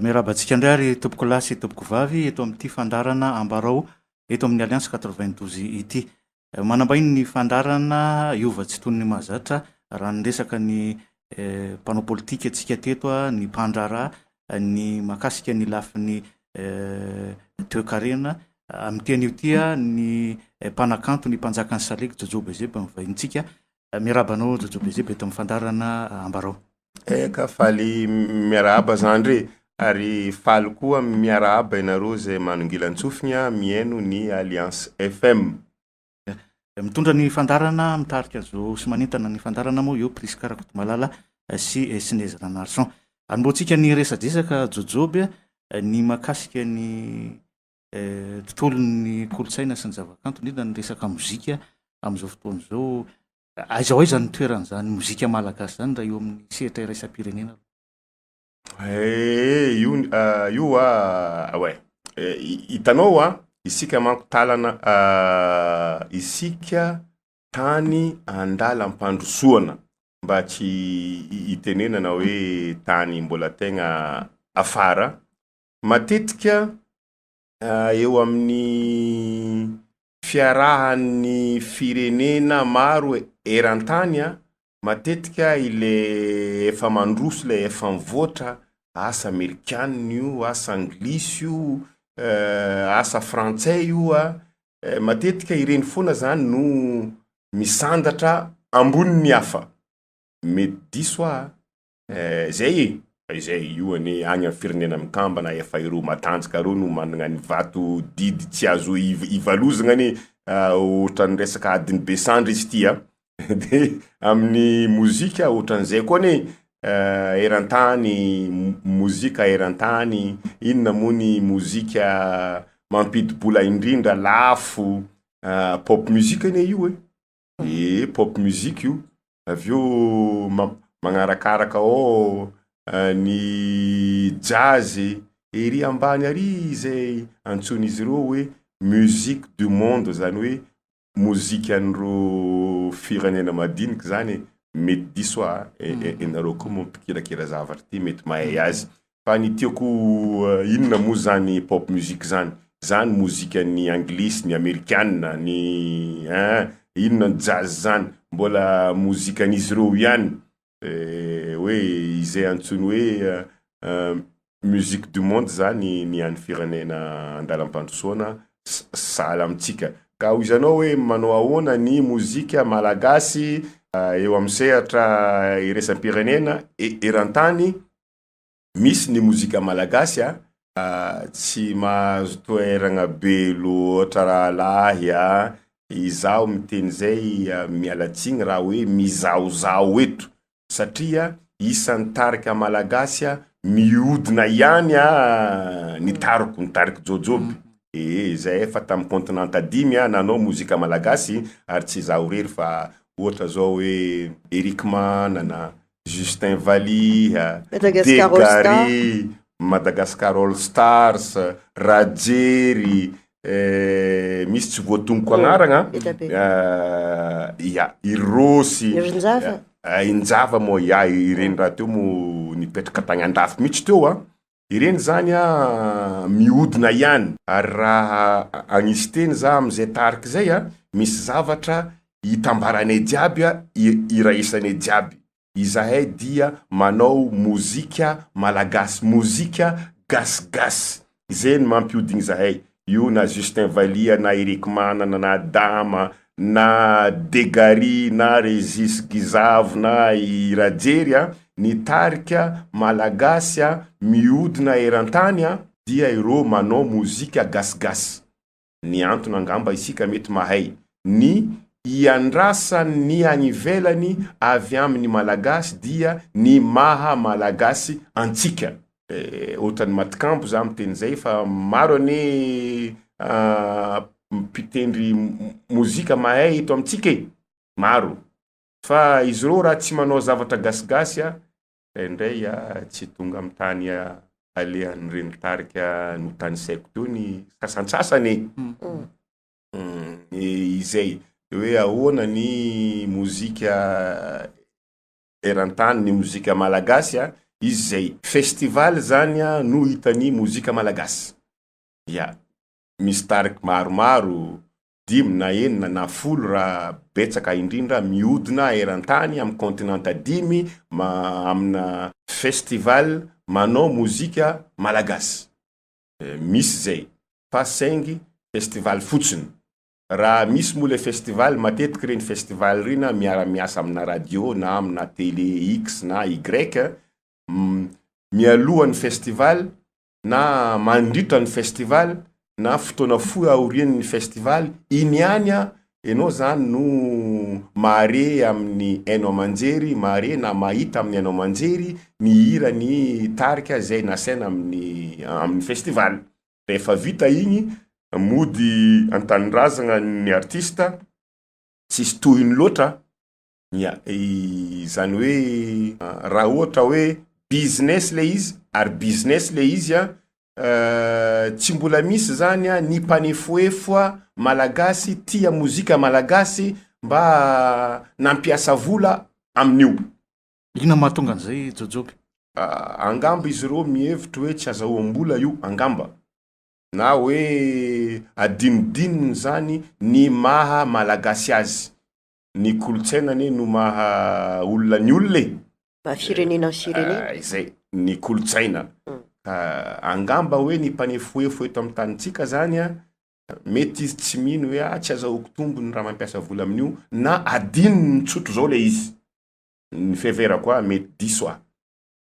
Miarahaba antsika indray ary tompokolahy sy tompokovavy eto amin'ity fandaharana Ambarao eto amin'ny Alliance 92 ity. Manambahiny ny fandaharana hiova tsy toy ny mahazatra raha niresaka ny mpanao politika antsika teto, ny mpandraharaha, ny mahakasika ny lafiny toekarena. Amin'ity anio ity ny mpanakanto, ny mpanjakan'ny salegy Jojo Bezeby no vahinintsika. Miarahaba anao Jojo Bezeby eto amin'ny fandaharana Ambarao. Eka, faly miarahaba zandry e! Ary faly koa miarahaba ianareo izay manongilan-tsofigna mihaino ny Alliance FM. Mitondra ny fandaharana, mitarika zo sy manentana ny fandaharana moa io Prisca Rakotomalala sy Sinezy Ranarison. Anombohantsika ny resadresaka Jojoby ny mahakasika ny tontolon'ny kolontsaina sy ny zavakanto, indrindra ny resaka mozika amin'izao fotoana izao. Aiza ho aiza ny toeran'izany mozika malagasy izany raha eo amin'ny sehatra iraisam-pirenena aloha? Eh, io io a, ouais. Hitanao a, isika manko talana isika tany andalam-pandrosoana mba tsy hitenenana hoe tany mbola tegna afara. Matetika eo amin'ny fiarahan'ny firenena maro eran-tany matetika ilay efa mandroso, ilay efa mivoatra, asa amerikanina io, asa anglisy io, asa frantsay io, matetika ireny foana zany no misandatra ambonin'ny hafa. Mety diso aho Eh, zay e! Izay, io anie agny amin'ny firenena mikambana efa ireo matanjaka reo no managna ny vato didy tsy azo ivalozagna anie, ohatran'ny resaka adin'ny be sandry izy ity a, de amin'ny mozika ohatran'izay koa anie, eran-tany, mozika eran-tany, inona moa ny mozika mampidi-bola indrindra, lafo, pop music anie io e. Ee, pop music io, avy eo magnarakaraka ao ny jazz, ery ambany ary izay antsoin'izy ireo hoe musique du monde, zany hoe mozikan'ireo firenena madinika zany e, mety diso aho a, ianareo koa moa mpikirakira zavatra ity mety mahay azy. Fa ny tiako inona moa zany pop music zany? Zany mozikan'ny anglisy, ny amerikana, ny hein, inona ny jazz zany? Mbola mozikan'izy ireo ihany hoe izay antsoiny hoe musique du monde zany ny an'ny firenena andalam-pandrosoana sahala amintsika. Ka hoy ianao hoe manao ahoana ny mozika malagasy eo amin'ny sehatra iraisam-pirenena eran-tany? Misy ny mozika malagasy a, tsy mahazo toeragna be loatra rahalahy a, izaho miteny zay miala tsiny raha hoe mizahozaho eto satria isan'ny tarika malagasy a mihodina ihany a ny tariko, ny tariko Jaojoby, ee zay efa tamin'ny continent dimy a nanao mozika malagasy ary tsy izaho irery fa ohatra zao hoe Eric Manana, Justin Valiha, Madagascar All Star. Degary, Madagascar All Stars, Rajery, eh, misy tsy voatognoko agnaragna, Be dia be. eh, ya, i Rosy, I Njava. eh, i Njava moa, ya, ireny rahateo moa nipetraka tagny andafy mihitsy teo a. Ireny zany a mihodina ihany ary raha agnisy teny za amizay tarika zay a misy zavatra itambaranay jiaby a iraisanay jiaby izahay dia manao mozika malagasy mozika gasigasy izay no mampihodigny zahay Io na Justin Valiha na Eric Manana na Adama na Degary na Regis Gizavo na i Rajery a, ny tarika malagasy a mihodina eran-tany a dia ireo manao mozika gasigasy. Ny antony angamba isika mety mahay ny iandrasan'ny any ivelany avy amin'ny malagasy dia ny maha malagasy antsika. Ohatran'ny matikambo za miteny zay fa maro anie mpitendry mozika mahay eto amintsika e, maro fa izy ireo raha tsy manao zavatra gasigasy a indraindray a tsy tonga amin'ny tany alehan'ireny tarika notanisaiko teo ny sasantsasany e. Izay hoe ahoana ny mozika eran-tany, ny mozika malagasy a. Izy zay. Festival zany no hitan'ny mozika malagasy. Ya. Misy tariky maromaro, dimy na enina na folo raha betsaka indrindra mihodina eran-tany amin'ny kontinanta dimy ma amina festival manao mozika malagasy. Misy zay fa saingy festival fotsiny. Raha misy moa le festival, matetiky ireny festival ireny miara-miasa amina radio na amina télé X na Y, mialohan'ny festival na mandritra ny festival na fotoana fohy aorian'ny festival, iny ihany ianao zany no mahare amin'ny haino aman-jery, mahare na mahita amin'ny haino aman-jery ny hiran'ny tarika izay nasaina amin'ny amin'ny festival. Rehefa vita iny, mody an-tanindrazagna ny artista, tsisy tohiny loatra, Ya, izany hoe raha ohatra hoe business le izy ary business le izy an, tsy mbola misy zany an ny mpanefoefo malagasy tia mozika malagasy mba nampiasa vola amin'io. Inona mahatonga an'izay Jojoby? Angamba izy ireo mihevitra hoe tsy azahoam-bola io, angamba. Na hoe adinodinony zany ny maha malagasy azy. Ny kolontsaina anie no maha olona ny olona e! Maha firenena ny firenena. Izay, ny kolontsaina. Ka angamba hoe ny mpanefoefo eto amin'ny tanintsika zany an, mety izy tsy mino hoe ah tsy azahoako tombony raha mampiasa vola amin'io na adinony tsotra izao ilay izy. Ny fiheverako ahy mety diso aho.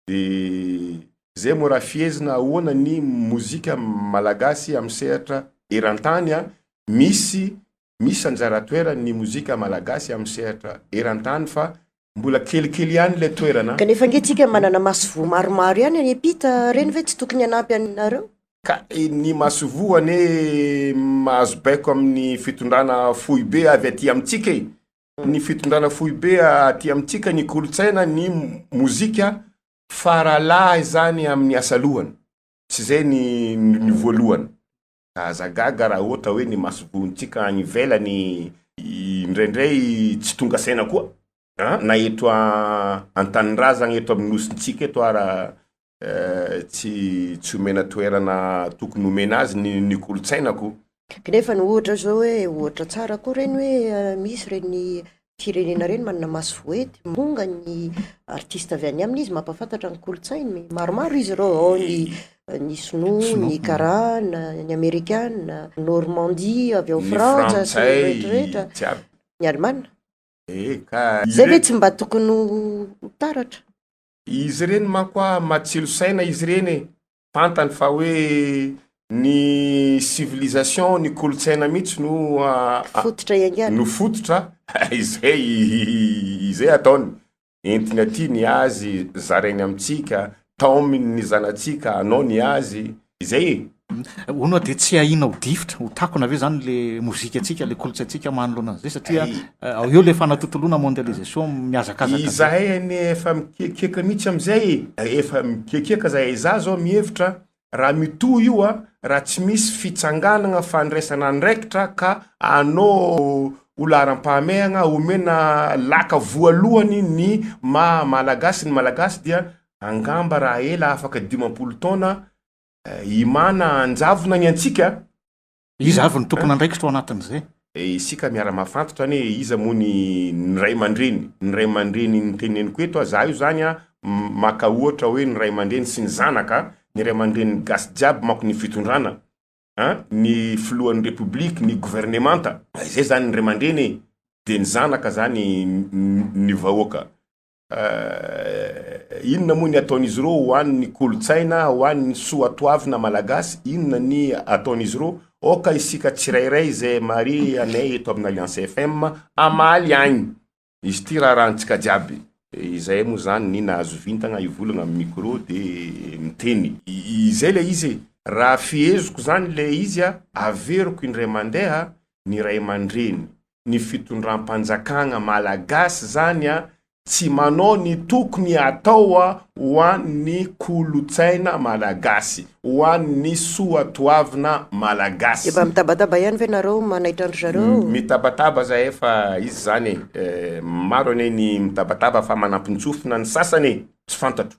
De zay moa raha fihezina ahoana ny mozika malagasy amin'ny sehatra eran-tany an, misy Misy anjara toerany ny mozika malagasy amin'ny sehatra eran-tany fa mbola kelikely ihany ilay toerana. Kanefa ange tsika manana masoivoho maromaro ihany any ampita, reny ve tsy tokony hanampy anareo? Ka ny masoivoho anie mahazo baiko amin'ny fitondrana foibe avy aty amintsika e! Ny fitondrana foibe aty amintsika ny kolontsaina ny mozika faralahy zany amin'ny asa lohany, tsy zay ny ny voalohany. Aza gaga raha ohatra hoe ny masoivohontsika any ivelany indraindray tsy tonga saina koa an, na eto an-tanindrazagna eto amin'ny nosintsika eto ara tsy tsy omena toerana tokony omena azy ny ny kolontsaina ko. Kanefa ny ohatra zao hoe ohatra tsara koa reny hoe misy reny firenena reny manana masoivoho ety, tonga ny artiste avy any aminy izy mampahafantatra ny kolontsainy, maromaro izy ireo, ao ny ny sinoa, ny karana, ny amerikana, Normandie avy ao Ny Frantsa sy ny frantsay rehetrarehetra, jiaby. ny alemana. Eh ka Zay ve ire- tsy mba tokony ho taratra? Izy ireny manko ah matsilo saina izy ireny e. Fantany fa hoe ny civilisation, ny kolontsaina mihitsy no Fototra iaingana. no fototra, izay izay ataony. Entiny aty ny azy, zarainy amintsika, taominy ny zanatsika hanao ny azy, izay e. Hono hoa dia tsy ahiana ho difotra, ho takona ve zany le mozikantsika, le kolontsaintsika manoloana an'izay satria ao eo le fanatontoloana mondialisation mihazakazaka be. Izahay anie efa mikiakiaka mihitsy amizay e, efa mikiakiaka zahay, za zao mihevitra raha mitohy io a, raha tsy misy fitsanganagna fandraisana andraikitra ka anao ho laharam-pahamehagna omena laka voalohany ny maha malagasy ny malagasy dia angamba raha ela afaka 50 taona Imana anjavona ny antsika. Iza avy no tompon'andraikitra ao anatin'izay? Isika miara-mahafantatra anie iza moa ny ny ray aman-dreny, ny ray aman-dreny noteneniko eto a, za io zany a maka ohatra hoe ny ray aman-dreny sy ny zanaka, ny ray aman-drenin'ny gasy jiaby manko ny fitondrana a, ny filohan'ny repoblika, ny governemanta, izay zany ny ray aman-dreny e, de ny zanaka zany ny vahoaka. Inona moa ny ataon'izy ireo ho an'ny kolontsaina, ho an'ny soatoavina malagasy, inona ny ataon'izy ireo? Aoka isika tsirairay izay mare anay eto amin'ny Alliance FM hamaly agny. Izy ity raharahantsika jiaby. Izahay moa izany ny nahazo vintagna hivolagna amin'ny micro de miteny. Izay ilay izy e. Raha feheziko izany ilay izy, averiko indray mandeha ny ray aman-dreny, ny fitondram-panjakagna malagasy zany a tsy manao ny tokony atao a ho an'ny kolontsaina malagasy, ho an'ny soatoavina malagasy. Dia mba mitabataba ihany ve nareo manaitra an-dry zareo? Mitabataba zahay fa izy zany e, maro anie ny mitabataba fa manampin-tsofina ny sasany e, tsy fantatro.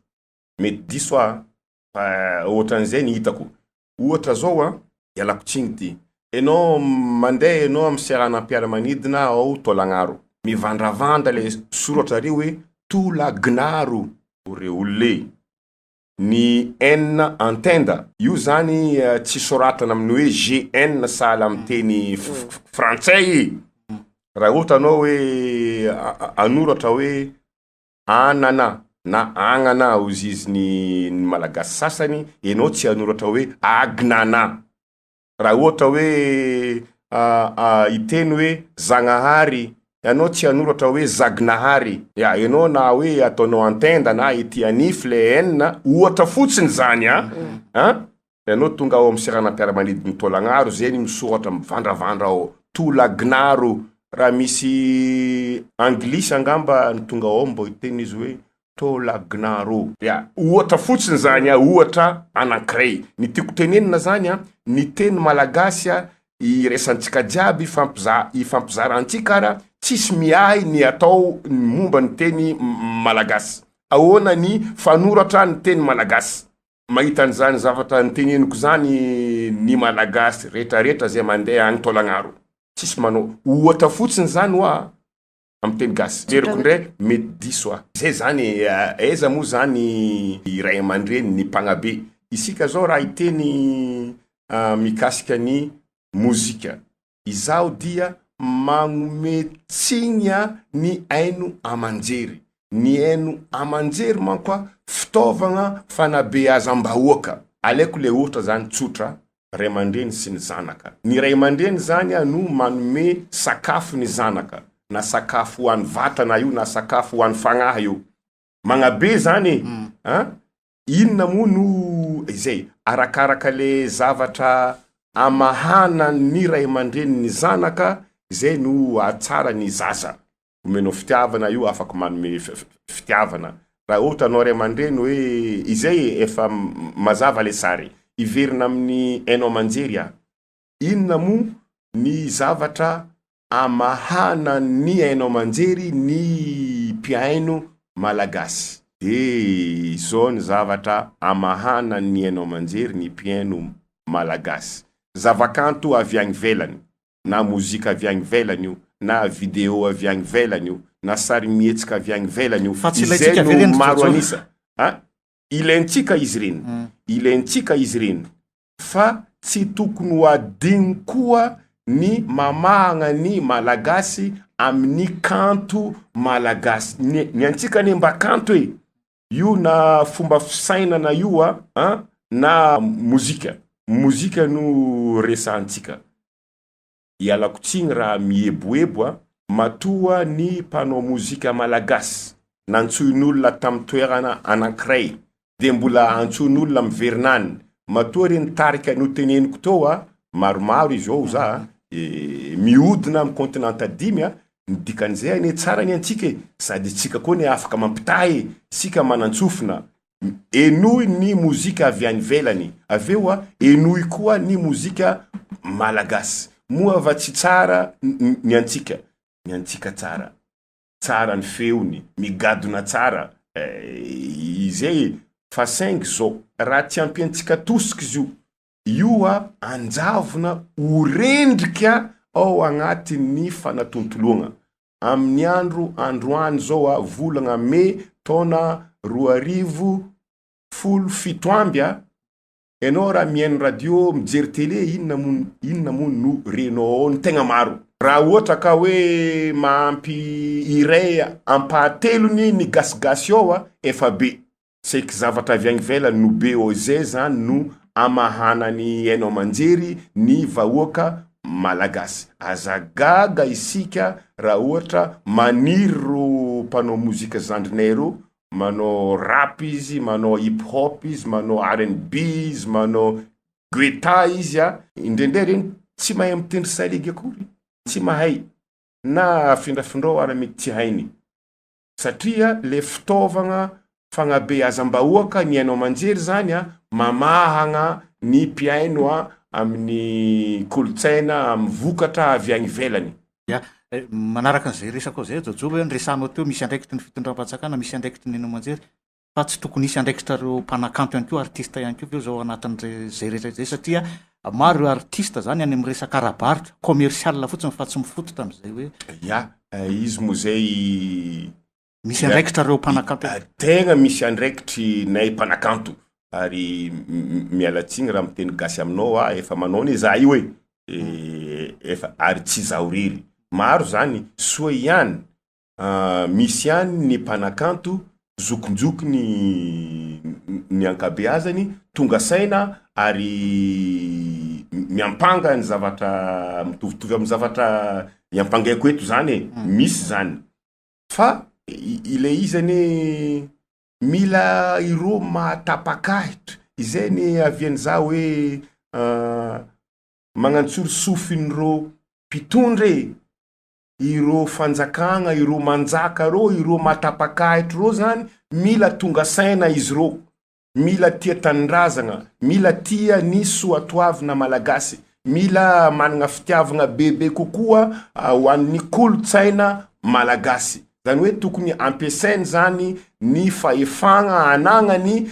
Mety diso aho fa ohatran'izay ny hitako. Ohatra zao an, ialako tsiny ty, enao mandeha enao amin'ny seranam-piaramanidina ao Taolagnaro, mivandravandra le soratra ary hoe Tolagnaro re olona e! Ny N an-tenda, io zany tsy soratana amin'ny hoe GN sahala amin'ny teny frantsay e! Raha ohatra anao hoe hanoratra hoe anana na agnana hozizy ny ny malagasy sasany, enao tsy hanoratra hoe agnana. Raha ohatra hoe hiteny hoe Zagnahary, ianao tsy hanoratra hoe Zagnahary. Ya, ianao na hoe ataonao an-tenda na ety anify le N, ohatra fotsiny zany an, an, ianao tonga ao amin'ny seranam-piaramanidin'i Taolagnaro zay ny misoratra mivandravandra ao Tolagnaro, raha misy anglisy angamba ny tonga ao mbô hiteny izy hoe Tolagnaro. Ya, ohatra fotsiny zany a, ohatra anankiray. Ny tiako tenenina zany a, ny teny malagasy a, iraisantsika jiaby, ifampiza- ifampizarantsika ara, tsisy miahy ny atao ny momba ny teny malagasy. Ahoana ny fanoratra ny teny malagasy? Mahita an'izany zavatra noteneniko zany ny malagasy retraretra zay mandeha any Taolagnaro. Tsisy manao. Ohatra fotsiny zany hoa. Amin'ny teny gasy. Veriko indray mety diso aho. Zay zany e, aiza moa zany ny ray aman-dreny, ny mpagnabe. Isika zao raha hiteny mikasika ny mozika, izaho dia magnome tsigny ny haino aman-jery. Ny haino aman-jery manko fitaovagna fanabeazam-bahoaka. Alaiko le ohatra zany tsotra, ray aman-dreny sy ny zanaka. Ny ray aman-dreny zany no manome sakafo ny zanaka, na sakafo ho an'ny vatana io na sakafo ho an'ny fagnahy io. Magnabe zany e, an! Inona moa no izay, arakaraka le zavatra amahanan'ny ray aman-dreny ny zanaka izay no ahatsara ny zaza. Omenao fitiavana io afaka manome fitiavana raha ohatra anao ray aman-dreny hoe izay e efa mazava le sary hiverina amin'ny haino aman-jery aho inona moa ny zavatra amahana ny haino aman-jery ny mpihaino malagasy de izao ny zavatra amahana ny haino aman-jery ny mpihaino malagasy zavakanto avy any ivelany na mozika avy any ivelany io, na video avy any ivelany io, na sarimihetsika avy any ivelany io, Fa tsy izay ilaintsika ve no ireny maro Jojo? an'isa. A, ilaintsika izy ireny, ilaintsika izy ireny, fa tsy tokony ho adino koa ny mamahagna ny Malagasy amin'ny kanto malagasy. Ny, ny antsika anie mba kanto e! Io na fomba fisainana io a, an, na mozika. Mozika no resahantsika. Ialako tsiny raha mieboebo a, matoa ny mpanao mozika malagasy nantsoin'olona tamin'ny toerana anankiray dia mbola antsoin'olona miverina any, matoa ireny tarika noteneniko teo a, maromaro izy ao za a, mihodina amin'ny kontinanta dimy a, ny dikan'izay anie tsara ny antsika e, sady isika koa anie afaka mampitaha e, isika manan-tsofina, Henoy ny mozika avy any ivelany, avy eo henoy koa ny mozika malagasy. Moa va tsy tsara ny antsika? Ny antsika tsara. Tsara ny feony, migadona tsara izay e! Fa saingy zao, raha tsy ampiantsika tosika izy io, io anjavona ho rendrika ao agnatin'ny fanatontoloagna. Amin'ny andro androany zao a, volagna mey taona 2017 a, ianao raha mihaino radio, mijery tele inona moa inona moa no renao ao ny tegna maro? Raha ohatra ka hoe mahampy iray ampahatelony ny gasigasy ao a, efa be. Saiky zavatra avy any ivelany no be ao izay zany no amahana ny haino aman-jery ny vahoaka malagasy. Aza gaga isika raha ohatra maniry ireo mpanao mozika zandrinay ireo, manao rap izy, manao hip hop izy, manao rnb izy, manao guetta izy a, indraindray ireny tsy mahay mitendry salegy akory, tsy mahay, na afindrafindrao ary mety tsy hainy. Satria le fitaovagna fagnabeazam-bahoaka ny haino aman-jery zany a, mamahagna ny mpihaino a amin'ny kolontsaina, amin'ny vokatra avy agny ivelany. Ya, manaraka an'izay resakao izay Jojo hoe niresahanao teo misy andraikitry ny fitondram-panjakana, misy andraikitry ny haino aman-jery. Fa tsy tokony hisy andraikitra ireo mpanakanto ihany koa, artiste ihany koa ve zao anatin'izay rehetra izay satria maro ireo artiste zany any amin'ny resaka ara-barotra, commercial fotsiny fa tsy mifototra amin'izay hoe. Ya, izy moa zay. Misy andraikitra ireo mpanakanto. Tegna misy andraikitry nay mpanakanto ary miala tsiny raha miteny gasy aminao aho, efa manao anie za io e, efa ary tsy izaho irery, maro zany, soa ihany Misy ihany ny mpanakanto zokinjokiny ny ankabeazany, tonga saina ary miampanga ny zavatra mitovitovy amin'ny zavatra iampangaiko eto zany e, misy zany. Fa ilay izy anie mila ireo mahatapak'ahitra, izay anie avian'izaho hoe magnantsory sofin'ireo mpitondra e! Ireo fanjakagna, ireo manjaka reo, ireo matapakahitry reo zany mila tonga saina izy reo, mila tia tanindrazagna, mila tia ny soatoavina malagasy, mila managna fitiavagna bebe kokoa ho an'ny kolontsaina malagasy. Zany hoe tokony ampiasainy zany ny fahefagna anagnany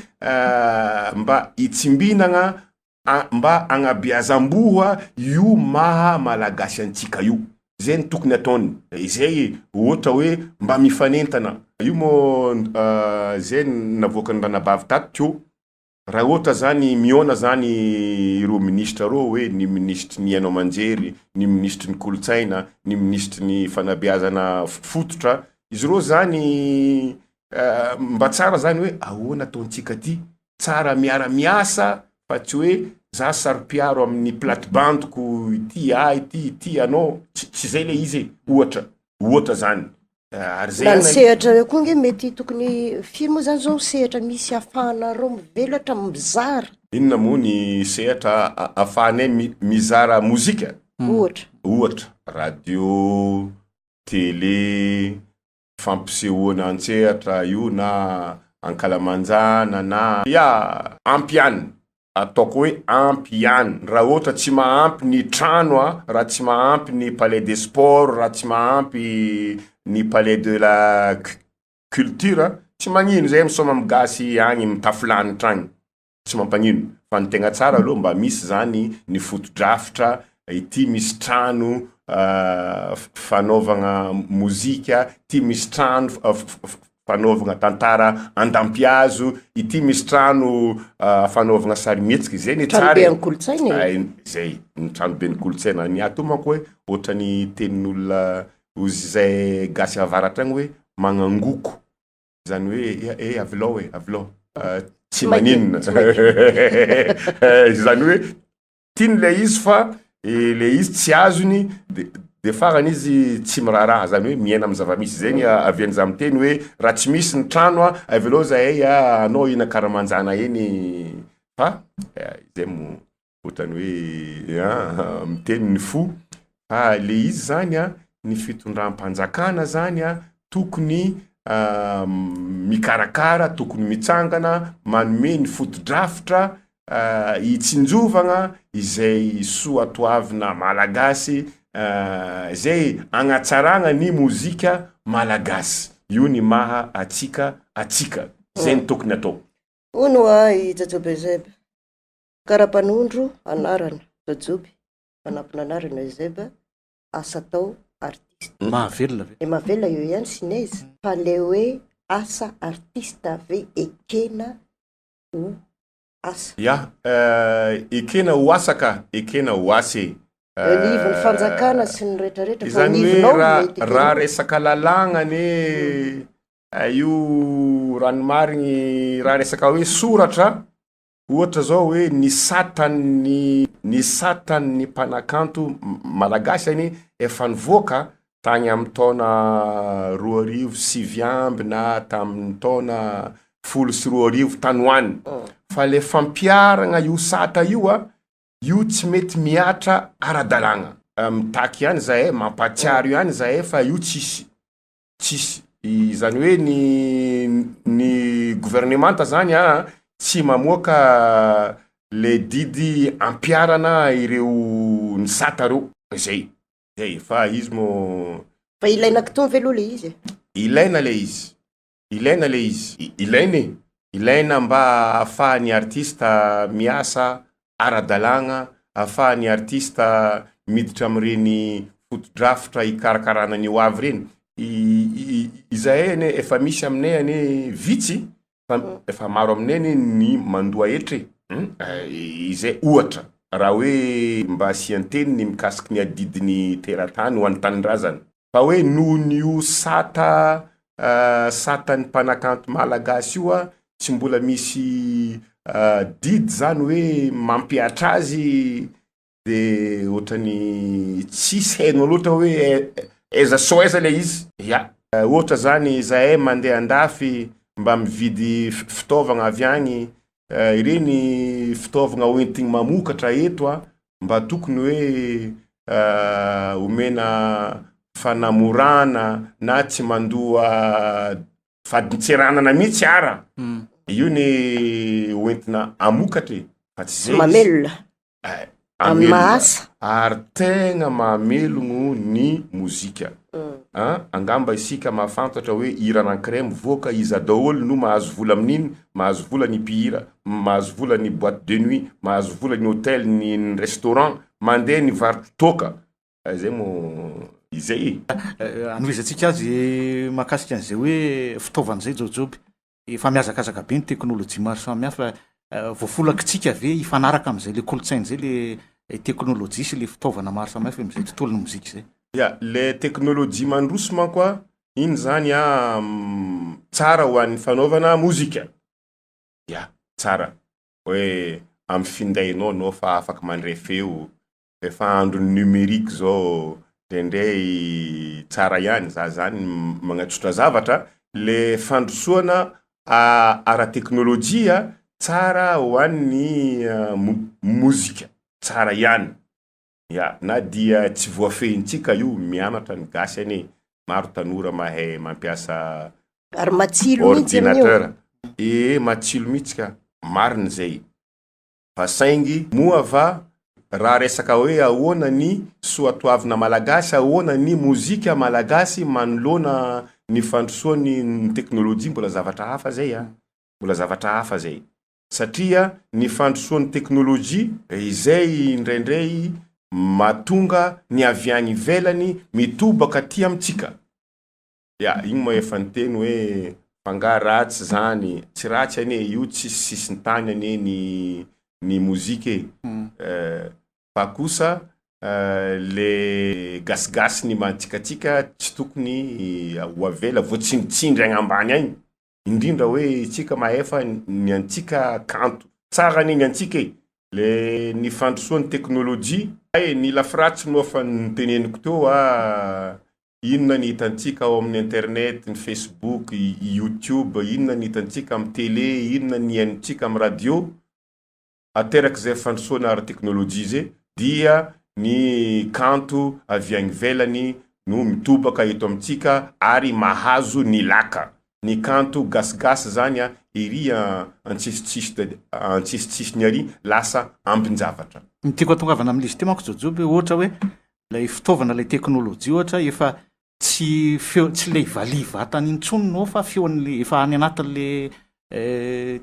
mba hitsimbinagna mba hagnabeazam-boa io maha malagasy antsika io. Zay no tokony ataony. Izay ohatra hoe mba mifanentana. Io moa zay navoakan'ny ranabavy tato teo, raha ohatra zany mihaona zany ireo minisitra ireo hoe ny minisitry ny haino aman-jery, ny minisitry ny kolontsaina, ny minisitry ny fanabeazana fototra, izy ireo zany mba tsara zany hoe ahoana ataontsika ty? Tsara miara miasa fa tsy hoe za saropiaro amin'ny plate bande ko ity ahy ity ity anao, tsy zay le izy e, ohatra, ohatra zany ary zay Na ny sehatra eo koa nge mety tokony, firy moa zany zao sehatra misy ahafahanareo mivelatra mizara? Inona moa ny sehatra ahafahanay mizara mozika? Ohatra. Ohatra, radio, tele, fampisehoana an-tsehatra io na ankalamanjana na. Ya, ampy ihany, ataoko hoe ampy ihany, raha ohatra tsy mahampy ny trano a, raha tsy mahampy ny palais des sports, raha tsy mahampy ny palais de la culture, tsy magnino zay misaoma amy gasy agny mitafo lanitra agny. Tsy mampagnino, fa ny tegna tsara aloha mba misy zany ny fotodrafitra, ity misy trano fanaovagna mozika, ity misy trano fanaovagna tantara an-dampihazo, ity misy trano fanaovagna sarimihetsika, zay ny tsara e. Tranoben'ny kolontsaina e. Zay, ny tranoben'ny kolontsaina, ny ato manko hoe ohatran'ny tenin'olona ozy zay gasy avaratra agny hoe magnangoko. Zany hoe eh avilao e, avilao. Tsy maninona. Zany hoe tiany ilay izy fa ilay izy tsy azony de de farany izy tsy miraharaha, zany hoe miaina amin'ny zava-misy. Zay ny avian'izaho miteny hoe raha tsy misy ny trano a, avelao zahay a, anao eny ankaramanjana eny fa zay moa. Ohatrany hoe an, miteny ny fo, fa le izy zany an, ny fitondram-panjakana zany an, tokony mikarakara, tokony mitsangana, manome ny fotodrafitra hitsinjovagna izay soatoavina malagasy, izay agnatsaragna ny mozika malagasy, io ny maha atsika atsika, zay no tokony atao. Hono hoa i Jajoby Eusèbe. Karapanondro, anarana, Jajoby, fanampin'anarana, Eusèbe, asa atao, artiste. Mahavelona ve? Le mahavelona eo ihany Sinez, fa le hoe asa artiste ve ekena ho asa? Ya, ekena ho asa ka, ekena ho asa e. Eo anivon'ny fanjakana sy ny retraretra, fa Izany hoe anivonao no raha mety ekena. raha resaka lalàgna anie io raha ny marigny raha resaka hoe soratra Ohatra zao hoe ny satan'ny ny satan'ny mpanakanto malagasy anie efa nivoaka tagny amin'ny taona 2009 na tamin'ny taona 2010 tany ho any, fa le fampiharagna io sata io a, io tsy mety mihatra ara-dalàgna. Mitaky ihany zahay, mampahatsiaro ihany zahay fa io tsisy. Tsisy, izany hoe ny ny governemanta zany an tsy mamoaka le didy ampiharana ireo ny sata reo, zay, zay fa izy moa. Fa ilaina kitony ve aloha le izy e? Ilaina le izy, ilaina le izy, ilaina e! Ilaina mba ahafahan'ny artista miasa ara-dalàgna, ahafahan'ny artista miditra amin'ireny fotodrafitra hikarakarana ny ho avy ireny. Izahay anie efa misy aminay anie vitsy fa efa maro aminay anie ny mandoa hetra e. Izay ohatra raha hoe mba asian-teny ny mikasiky ny adidin'ny teratany ho an'ny tanindrazana. Fa hoe noho ny io sata satan'ny mpanakanto malagasy io a, tsy mbola misy didy zany hoe mampihatra azy de ohatrany tsisy hainao loatra hoe aiza sao aiza le izy. Ya, ohatra zany zahay mandeha andafy mba mividy fitaovagna avy agny, ireny fitaovagna hoentigny mamokatra eto a, mba tokony hoe omena fanamorana na tsy mandoa fadintseranana mihitsy ara, io ny hoentina hamokatra e, fa tsy zay izy. Mamelona. Amin'ny maha asa. Ary tegna mahamelogno ny mozika. An, angamba isika mahafantatra hoe hira anankiray mivoaka, iza daholo no mahazo vola amin'iny, mahazo vola ny mpihira, mahazo vola ny boite de nuit, mahazo vola ny hotel, ny restaurant, mandeha ny varotro toaka. Izay moa izay e. Anohizantsika azy mahakasika an'izay hoe fitaovana izay Jaojoby. Efa mihazakazaka be ny teknolojia maro samihafa, voafolakitsika ve hifanaraka amin'izay le kolontsaina izay le teknolojia sy le fitaovana maro samihafa eo amin'izay tontolon'ny mozika izay? Ya, le teknolojia mandroso manko a, iny zany a tsara ho an'ny fanaovana mozika, ya tsara hoe amin'ny findainao anao fa afaka mandray feo, Efa andron'ny numérique zao ndraindray tsara ihany, za zany magnatsotra zavatra, le fandrosoana ara-teknolojia tsara ho an'ny mozika, tsara ihany, ya na dia tsy voafehintsika io, mianatra ny gasy anie, maro tanora mahay mampiasa Ary matsilo mihitsy amin'io. ordinateur, ee matsilo mihitsy ka, marina zay. Fa saingy moa va raha resaka hoe ahoana ny soatoavina malagasy, ahoana ny mozika malagasy manoloana ny fandrosoan'ny ny teknolojia mbola zavatra hafa zay a! Mbola zavatra hafa zay. Satria ny fandrosoan'ny teknolojia izay indraindray mahatonga ny avy any ivelany mitobaka aty amintsika. Ya, igny moa efa niteny hoe fa nga ratsy zany, tsy ratsy anie io tsisy sisintany anie ny ny mozika e, fa kosa le gasigasy ny mahatsikatsika tsy tokony ho avela voatsindritsindry agny ambany agny, indrindra hoe itsika mahefa ny antsika kanto, tsara anie ny antsika e, le ny fandrosoan'ny teknolojia, hay ny lafiratsy moa efa noteneniko teo a, Inona ny hitantsika ao amin'ny internet, ny facebook, youtube, inona ny hitantsika amin'ny tele, inona ny henontsika amin'ny radio? Aterak'izay fandrosoana ara-teknolojia izay dia ny kanto avy any ivelany no mitobaka eto amintsika ary mahazo ny laka. Ny kanto gasigasy zany ery antsisitsisiny ary lasa ambin-javatra. Ny tiako hatongavana amin'izy ity manko Jojoby ohatra hoe Ilay fitaovana, ilay teknolojia ohatra efa tsy feo, tsy ilay valiha vatany intsony no ao fa feon'le efa any anatin'le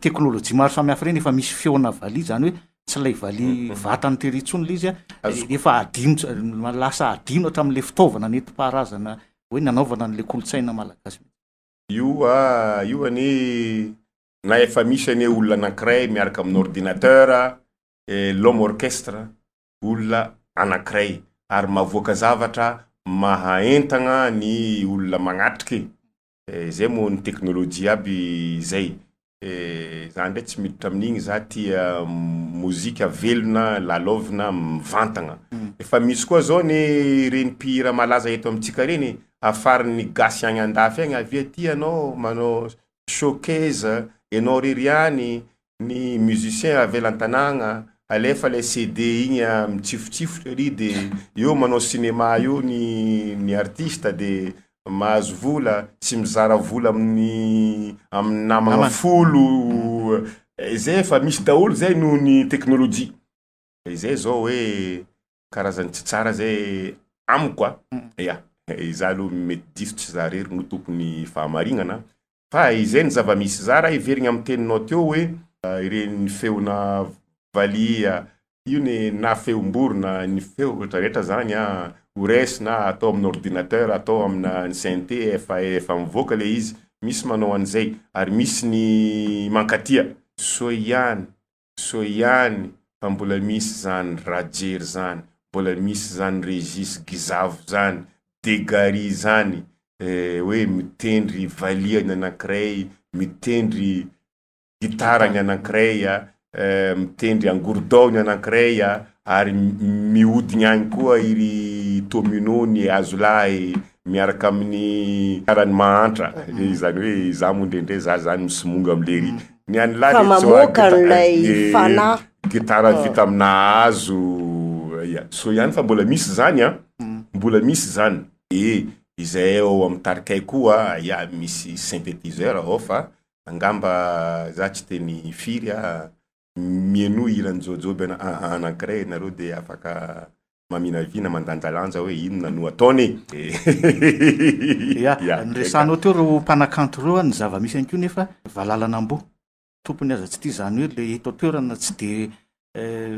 teknolojia maro samihafa ireny efa misy feona valiha, izany hoe tsy ilay valiha vatany tery intsony ilay izy an, efa adino, lasa adino hatramin'ilay fitaovana nentim-paharazana hoe nanaovana an'ilay kolontsaina malagasy mihitsy. Io a, io anie na efa misy anie olona anankiray miaraka amin'ny ordinateur, l'homme orchestre, olona anankiray ary mahavoaka zavatra mahaentagna ny olona magnatrika e, zay moa ny teknolojia aby zay, za ndray tsy miditra amin'igny za tia mozika velona lalaovina mivantagna, efa misy koa zao anie reny mpihira malaza eto amintsika reny afarin'ny gasy agny andafy agny avia aty anao manao showcase enao rery ihany ny musicien avela an-tanàgna, alefa le CD igny mitsifotsifotra ery de eo manao cinéma eo ny ny artiste de mahazo vola, tsy mizara vola amin'ny amin'ny namagna folo, zay efa misy daholo zay noho ny teknolojia, zay zao hoe karazany tsy tsara zay amiko a, ya, za aloha mety diso tsy za rery no tompon'ny fahamarignana. Fa izay ny zava-misy. Za raha hiverigna amin'ny teninao teo hoe ireny feona valiha io ny na feom-borona, ny feo rehetra rehetra zany an, ho raisina atao amin'ny ordinateur, atao amina synthé efa efa mivoaka le izy, misy manao an'izay ary misy ny mankatia. Soa ihany, soa ihany fa mbola misy zany Rajery zany, mbola misy zany Regis Gizavo zany, Degary zany, hoe mitendry valiha ny anankiray, mitendry gitara ny anankiray, mitendry angorodao ny anankiray, ary mihodigny agny koa iry Tomino ny hazolahy miaraka amin'ny arany mahantra, izany hoe izaho moa indraindray za zany misomonga am'lery, ny an'lah Fa le tsy mamoaka an'ilay fanahy. gitara vita amina hazo, ya, soa ihany fa mbola misy zany an, mbola misy zany, e izay ao amin'ny tarikay koa ya misy synthétiseur ao fa angamba za tsy teny firy a, mihainoa hiran'i Jaojoby anankiray ianareo de afaka maminavina mandanjalanja hoe inona no ataony e. Ya, niresahanao teo ireo mpanakanto ireo an, ny zava-misy ihany koa nefa valalan'amboa, tompony aza tsy tia izany hoe le eto an-toerana tsy de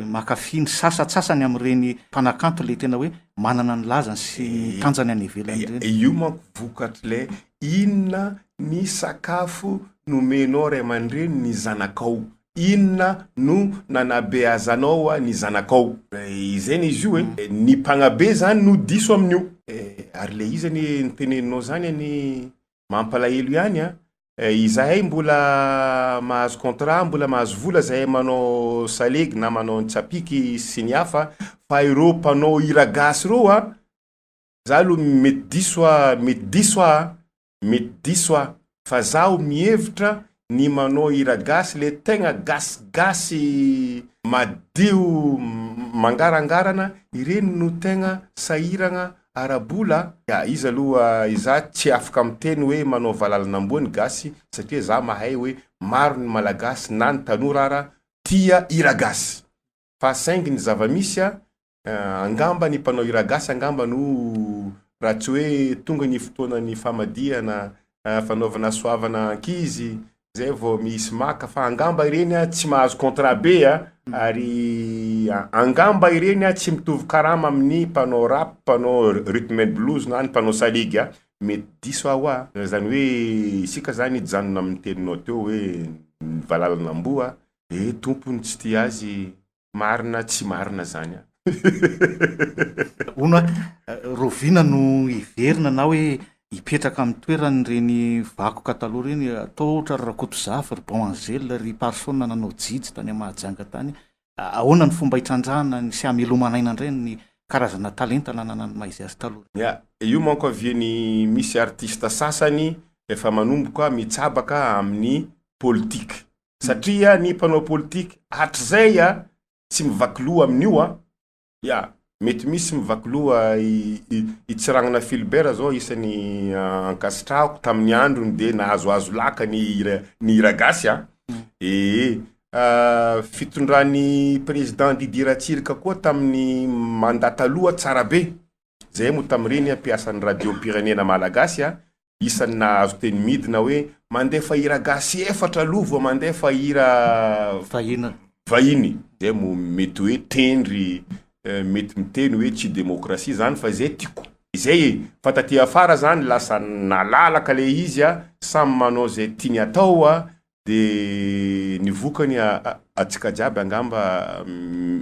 mankafy ny sasantsasany amin'ireny mpanakanto le tena hoe manana ny lazany sy ny tanjany any ivelany ireny. Io manko vokatr'ilay inona ny sakafo nomenao ray aman-dreny ny zanakao, inona no nanabeazanao ny zanakao. Izay ny izy io e, ny mpanabe zany no diso amin'io. Ary le izy anie noteneninao zany anie mampalahelo ihany an, Izahay mbola mahazo contrat, mbola mahazo vola zahay manao salegy na manao ny tsapiky sy ny hafa fa ireo mpanao hira gasy ireo a, za aloha mety diso aho, mety diso aho a, mety diso aho fa zaho mihevitra ny manao hira gasy le tegna gasigasy madio mangarangarana ireny no tegna sahiragna Ara-bola, ya izy aloha izaho tsy afaka miteny hoe manao valalan'amboa ny gasy satria za mahay hoe maro ny malagasy na ny tanora ara tia hira gasy fa saingy ny zava-misy a angamba ny mpanao hira gasy angamba no raha tsy hoe tonga ny fotoanan'ny famadihana fanaovana soavana ankizy zay vao misy maka fa angamba ireny a tsy mahazo contrat be a ary angamba ireny a tsy mitovy karama amin'ny mpanao rap, mpanao rythme and blues na ny mpanao salegy a, mety diso aho a, zany hoe isika zany hijanona amin'ny teninao teo hoe ny valalan'amboa e tompony tsy tia azy Marina tsy marina zany an. Hono a, rahoviana no hiverina na hoe hipetraka amin'ny toerany ireny vakoka taloha ireny, atao ohatra ry Rakotozafy, ry Bon Angel, ry Parson nanao jijy tany Mahajanga tany, ahoana ny fomba hitrandrahana ny sy hamelomana aina indray ny karazana talenta nananan'ny maha izy azy taloha? Ya, io manko avy eny misy artiste sasany efa manomboka mitsabaka amin'ny politique. Satria ny mpanao politika hatrizay a tsy mivaky loha amin'io a, ya mety misy mivaky loha i i Tsiragnana Philbert zao isan'ny ankasitrahako tamin'ny androny de nahazoazo laka ny hira ny hira gasy a, ee fitondran'ny président Didier Ratsiraka koa tamin'ny mandat taloha tsara be, zay moa tamin'ireny mpiasan'ny radiom-pirenena malagasy a, Isan'ny nahazo teny midina hoe mandefa hira gasy efatra aloha vao mandefa hira Vahiny. vahiny. Zay moa mety hoe tendry, mety miteny hoe tsy demokrasia zany fa zay tiako. Izay e! Fa taty afara zany lasa nalalaka le izy a, samy manao zay tiany atao a, de ny vokany antsika jiaby angamba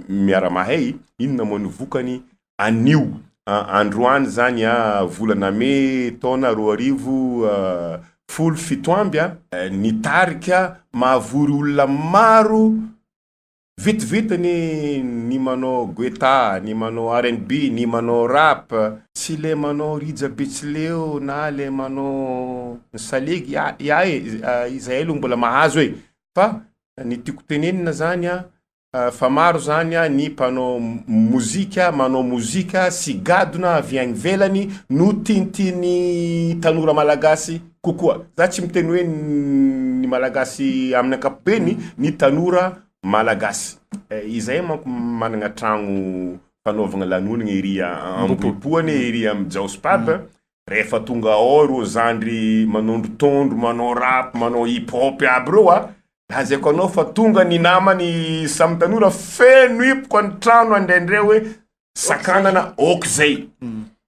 miara-mahay inona moa ny vokany anio androany zany a volana mey taona 2017 a, ny tarika mahavory olona maro Vetivety anie ny manao guetta, ny manao rnb, ny manao rap, tsy le manao rija betsileo na le manao ny salegy ya ya e, izahay aloha mbola mahazo e, fa ny tiako tenenina zany a, fa maro zany a ny mpanao mozika manao mozika sy gadona avy any ivelany no tiantian'ny tanora malagasy kokoa, za tsy miteny hoe ny malagasy amin'ny ankapobeny, ny tanora Malagasy. Izay manko managna tragno fanaovagna lanonagna ery Ambohipo anie ery amin'ny Jaospab. Rehefa tonga ao ireo zandry manondrotondro, manao rap, manao hip hop aby ireo a, lazaiko anao fa tonga ny namany samy tanora feno hipoka ny trano indraindray hoe sakanana ok zay.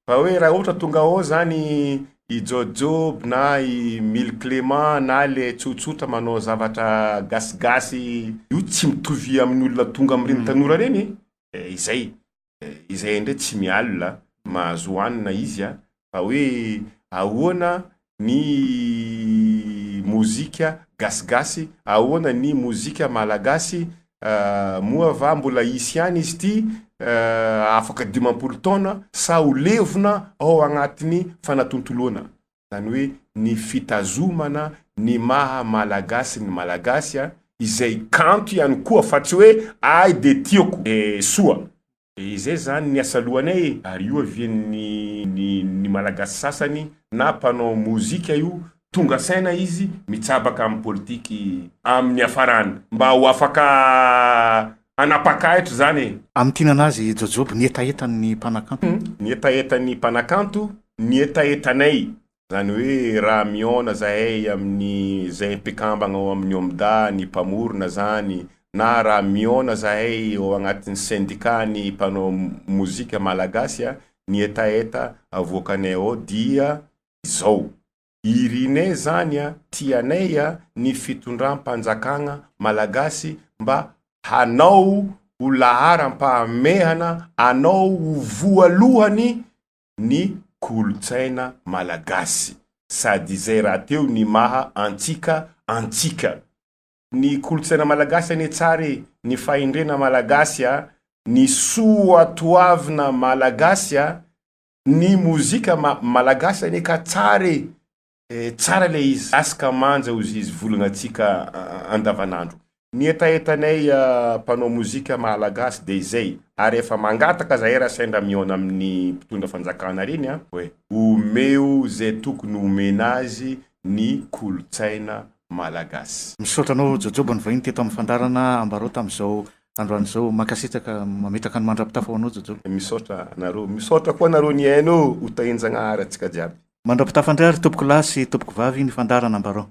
Fa hoe raha ohatra tonga ao zany i Jaojoby na i Mily Clément na le tsotsotra manao zavatra gasigasy io tsy mitovy amin'ny olona tonga amin'ireny tanora ireny e, izay. Izay indray tsy mialona, mahazo hanina izy a, fa hoe ahoana ny mozika gasigasy, ahoana ny mozika malagasy, moa va mbola hisy ihany izy ity afaka 50 taona sa ho levona ao agnatin'ny fanatontoloana? Izany hoe ny fitazomana ny maha malagasy ny malagasy a, izay kanto ihany koa fa tsy hoe ahy de tiako de soa. Izay zany ny asa lohanay e! Ary io avian'ny ny ny malagasy sasany na mpanao mozika io tonga saina izy mitsabaka amin'ny politiky amin'ny hafarany mba ho afaka hanapakahitra zany e! Amintinana azy Jojoby ny hetahetan'ny mpanakanto. Ny hetahetan'ny mpanakanto, ny hetahetanay Zany hoe raha mihaona zahay amin'ny zay mpikambagna ao amin'ny OMDA, ny mpamorona zany, na raha mihaona zahay ao agnatin'ny syndicat ny mpanao mozika malagasy, ny hetaheta avoakanay ao dia izao, irinay zany, tianay ny fitondram-panjakagna malagasy mba hanao ho laharam-pahamehana, anao ho voalohany ny kolontsaina malagasy sady izay rahateo ny maha antsika antsika. Ny kolontsaina malagasy anie tsara e, ny fahendrena malagasy a, ny soatoavina malagasy a, ny mozika malagasy anie ka tsara e, Tsara ilay izy. Gasy ka manja ozy izy volagna antsika andavanandro. Ny hetahetanay mpanao mozika malagasy dia izay ary efa mangataka zahay raha sendra mihaona amin'ny mpitondra fanjakana reny an, hoe omeo izay tokony homena azy ny kolontsaina malagasy. Misaotra anao Jojoba nivahiny teto amin'ny fandaharana Ambarao tamin'izao androany izao. Mankasitraka mametraka ny mandra-pitafa ho anao Jojoba. Misaotra anareo. Misaotra koa anareo nihaino ho tahin-jagnahary antsika jiaby. Mandra-pitafa indray ary tompoko lahy sy tompoko vavy ny fandaharana Ambarao.